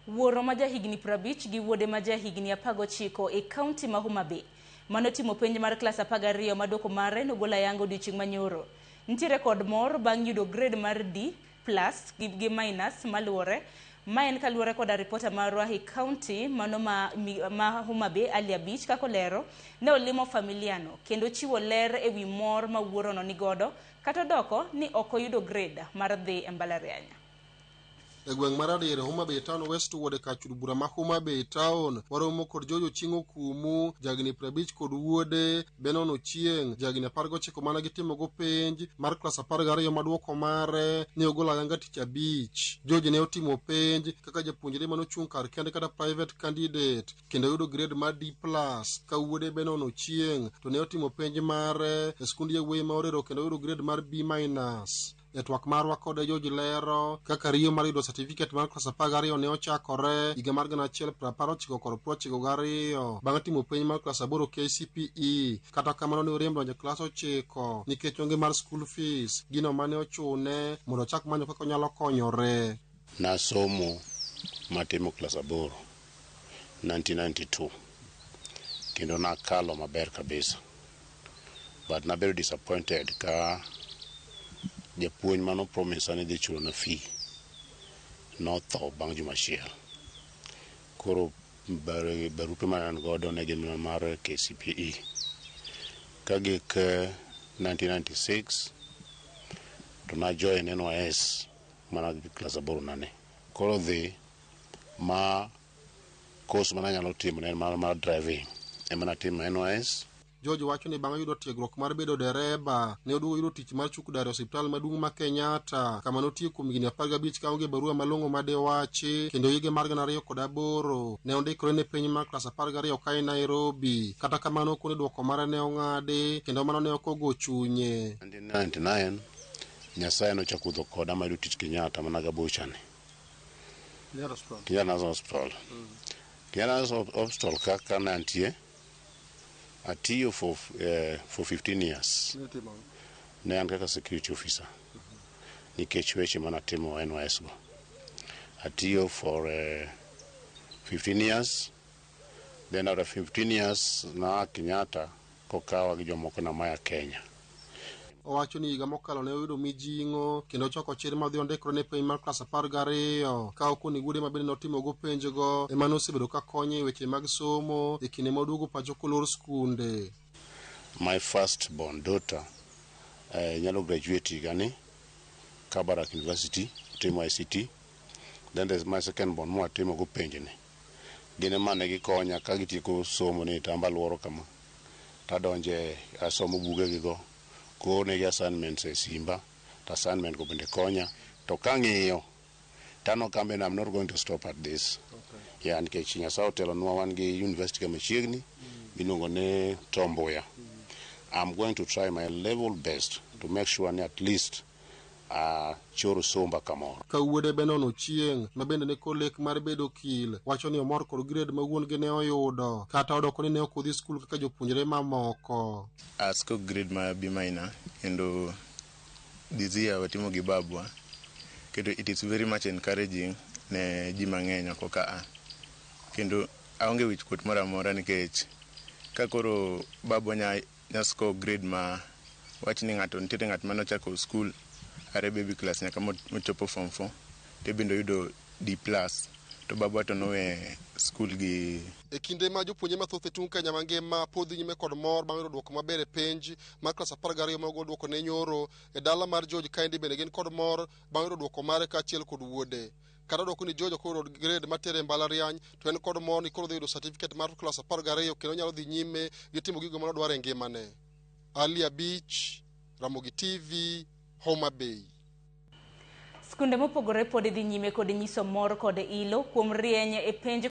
Wuoro ma jahigni 50 gi wuode ma jahigni 19 e kaunti ma Homa Bay manotimo penj mar klas 12 ma duoko mare nogol ayanga odiochieng' manyoro. Nitiere kod mor bang' yudo grade mar D plus gi minus maluwore. Ma en kaluwore koda ripota marwa e kaunti mano ma Homa Bay Ali Abich kaka olero ne olimo familiano kendo chiwo ler e wi mor ma wuorono nigodo kata odoko ni ok oyudo grade mar dhi e mbalariany. E gweng' mar Adier, Homa Bay Town West Ward e kar chud bura ma Homa Bay Town, waromo kod George Ochieng' Okumu, jahigni 50 kod wuode Benon Ochieng', jahigni 19 mane gitimogo penj mar klas 12 ma duoko mare ne ogolo ayanga tich abich. George ne otimo penj kaka japuonjre mane ochung' kar kende kata private candidate kendo oyudo grade mar D+ ka wuode Benon Ochieng' to ne otimo penj mare e skund yawuoyi ma Orero kendo oyudo grade mar B-. E twak marwa kode George lero kaka riyo mar yudo certificate mar klas 12 ne ochakore higa mar 1992 bang' timo penj mar klas 8 KCPE. Kata kamano ne oriemb donjo e klas 9 nikech onge mar school fees, gino mane ochune mondo ochak manyo kaka onyalo konyore. Nasomo matimo klas 8 1992 kendo nakalo maber kabisa, but nabedo disappointed ka japuonj mano promise ni dhi chulona fee notho bang' juma achiel. Koro barupe mane an godo ne gin mana mar KCPE. Ka gik 1996 to na join NYS mana gi klas 8 nane. Koro dhi ma course mana nyalo timo ne en mana mar driving ema natimo NYS. George wacho ni bang' yudo tiegruok mar bedo dereba ne oduogo yudo tich mar chuk dar e osiptal maduong' ma Kenyatta kama notiyo kuom higni 15 kaonge barua malong'o madewachi kendo higa mar 2008 ne ondikore ne penj mar klas 12 ka en Nairobi. Kata kamano okone duoko mare ne ong'adi kendo mano ne ok ogo chunye. 1999 Nyasaye nochako wuotho koda mayudo tich Kenyatta mana gabochani. Kenyatta National Hospital. Kenyatta National Hospital kaka ne antie atiyo for 15 years. Ne an kaka security officer nikech weche manatimo NYS go. Atiyo for 15 years, then after 15 years naa Kenyatta kokawa gi jomoko namaya Kenya. Owacho ni higa mokalo ne oyudo mijing'o kendo ochako chir madhi ondikore ne penj mar klas 12 ka okoni wuode ma bende notimogo penjgo ema nosebedo ka konye e weche mag somo e kinde moduogo pacho kolor skunde. My first born daughter nyalo graduate higani Kabarak University timo ICT. Then there's my second born mwatimo go penjni. Gin ema ne gikonya ka gitieko somo ni to an be aluoro kama tadonje asomo bugegi go koornegi assignments e simba to assignment go bende konya to kang'iyo tano kambe I'm not going to stop at this. Yeah, nikech Nyasaye otelonwa wan gi university ka machiegni miluongo ni Tom Mboya. I'm going to try my level best to make sure ni at least achoro somba kamoro. Ka wuode Benon Ochieng' ma bende ne kolek mar bedo okil wacho ni omor kod grade ma wuon-gi ne oyudo kata odoko ni ne ok odhi skul kaka jopuonjre mamoko. A score grade ma B minor kendo this year watimo gi babwa kendo it is very much encouraging ne ji mang'eny oko ka a kendo aonge wich kuot moro amora nikech ka koro babwa nya score grade ma wach ni ng'ato nitiere ng'at mane ochako school are baby class nyaka mochopo form 4 to bende oyudo D plus to babwa to nowe school gi. E kinde ma jopuonjre mathoth e tung' Kenya mangima pod dhi nyime kod mor bang' yudo duoko maber e penj mar klas 12 ma duoko ne nyoro e dala mar George kaendi bende gin kod mor bang' yudo duoko mare kaachiel kod wuode. Kata odoko ni George ok oyudo grade matere e mbalariany to en kod mor ni koro odhi yudo certificate mar klas 12 kendo onyalo dhi nyime gi timo gigo manodwaro e ngimane. Ali Abich, Ramogi TV, Homa Bay. Skunde mopogore pod dhi nyime kod nyiso mor kod ilo kuom rieny e penj.